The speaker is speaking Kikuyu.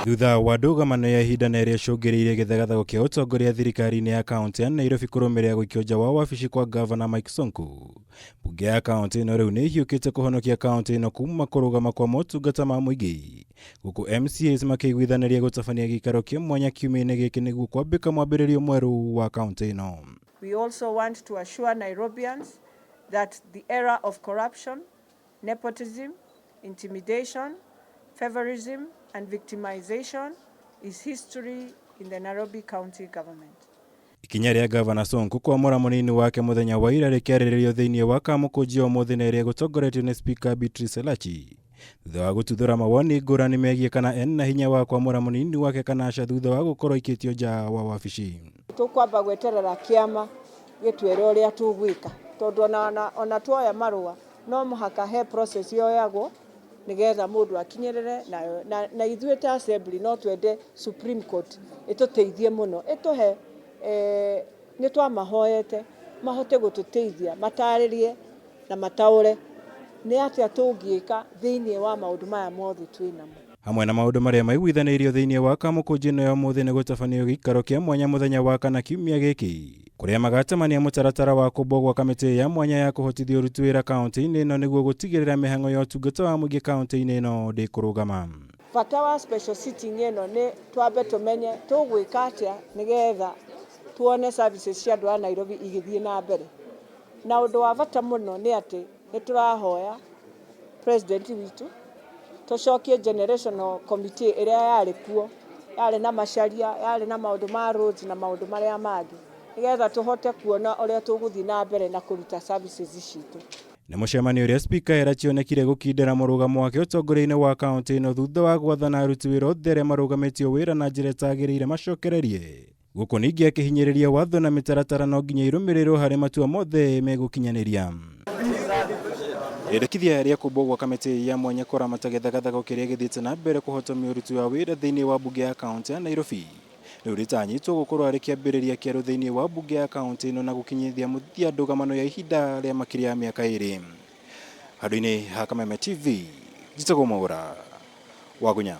Thutha wa ndũgamano ya ihinda na ĩrĩa ĩcũngĩrĩirie gĩthagathago kĩa ũtongoria thirikari-inĩ ya kaunti ya Nairobi kũrũmĩrĩra gũikio nja wa wabici kwa ngavana Mike Sonko, mbunge ya kaunti ĩno rĩu nĩ ĩhiũkĩte kũhonokia kaunti ĩno kuma kũrũgama kwa motungata ma mũingĩ, gũkũ MCAs makĩiguithanĩria gũtabania gĩikaro kĩa mwanya kiumia-inĩ gĩkĩ nĩguo kwambĩka mwambĩrĩrio mwerũ wa kaunti ĩno. We also want to assure Nairobians that the era of corruption, nepotism, intimidation, favorism and victimization is history in the Nairobi County government. Ikinya rĩa Gavana Sonko kwamũra mũnini wake mũthenya wa ira rĩkĩarĩrĩrio thĩinĩ wa Kamũkũnji ũmũthĩ na ĩrĩa ĩgũtongoretio nĩ Speaker Beatrice Elachi, thutha wa gũtuthũra mawoni ngũrani megiĩ kana ena hinya wa kwamũra mũnini wake kana aca thutha wa gũkorwo aikĩtio nja wa wabici. Tũkwamba gweterera kĩama gĩtwĩre ũrĩa tũgwĩka, tondũ ona tuoya marũa no mũhaka he process yoyagwo nĩgetha mũndũ akinyĩrĩre na ithuĩ ta assembly no twende Supreme Court ĩtũteithie mũno, ĩtũhe nĩ twamahoete mahote gũtũteithia, matarĩrie na mataũre nĩ atĩa tũngĩka thĩinĩ wa maũndũ maya mothe twĩnamo. Hamwe na maũndũ marĩa maiguithanĩirio thĩinĩ wa Kamũkũnji ĩno ya ũmũthĩ nĩ gũtabanio gĩikaro kĩa mwanya mũthenya wa kana kiumia gĩkĩ, kũrĩa magatemania mũtaratara wa kũmbwo gwa kamĩtĩ ya mwanya ya kũhotithia ũruti wĩra kaunti-inĩ ĩno nĩguo gũtigĩrĩra mĩhang'o ya ũtungata wa mũingĩ kaunti-inĩ ĩno ndĩkũrũgama. Bata wa special sitting ĩno nĩ twambe tũmenye tũgwĩka atĩa nĩgetha tuone services cia andũ a Nairobi igĩthiĩ na mbere. Na ũndũ wa bata mũno nĩ atĩ nĩ tũrahoya president witũ tũcokie generational committee ĩrĩa yarĩ kuo, yarĩ na Macharia, yarĩ na maũndũ ma roads na maũndũ marĩa mangĩ, nĩgetha tũhote kuona ũrĩa tũgũthiĩ na mbere na kũruta services citũ. Nĩ mũcemanio ũrĩa Speaker Elachi onekire gũkindĩra mũrũgamo wake ũtongoria-inĩ wa kaunti ĩno thutha wa gwathana aruti wĩra othe arĩa marũgamĩtio wĩra na njĩra ĩtagĩrĩire macokererie, gũkũ ningĩ akĩhinyĩrĩria watho na mĩtaratara no nginya irũmĩrĩrwo harĩ matua mothe megũkinyanĩria. Rĩendekithia rĩa kũmbwo gwa kamĩtĩ ya mwanya kũramata gĩthagathago kĩrĩa gĩthiĩte na mbere kũhotomia ũruti wa wĩra thĩinĩ wa mbunge ya kaunti ya Nairobi rĩu rĩtanyĩtwo gũkorwo arĩ kĩambĩrĩria kĩerũ thĩinĩ wa mbunge ya kaunti ĩno na gũkinyithia mũthia ndũgamano ya ihinda rĩa makĩria ya mĩaka 2. Handũ-inĩ ha Kameme TV, njĩtagwo Mwaũra Wagunya.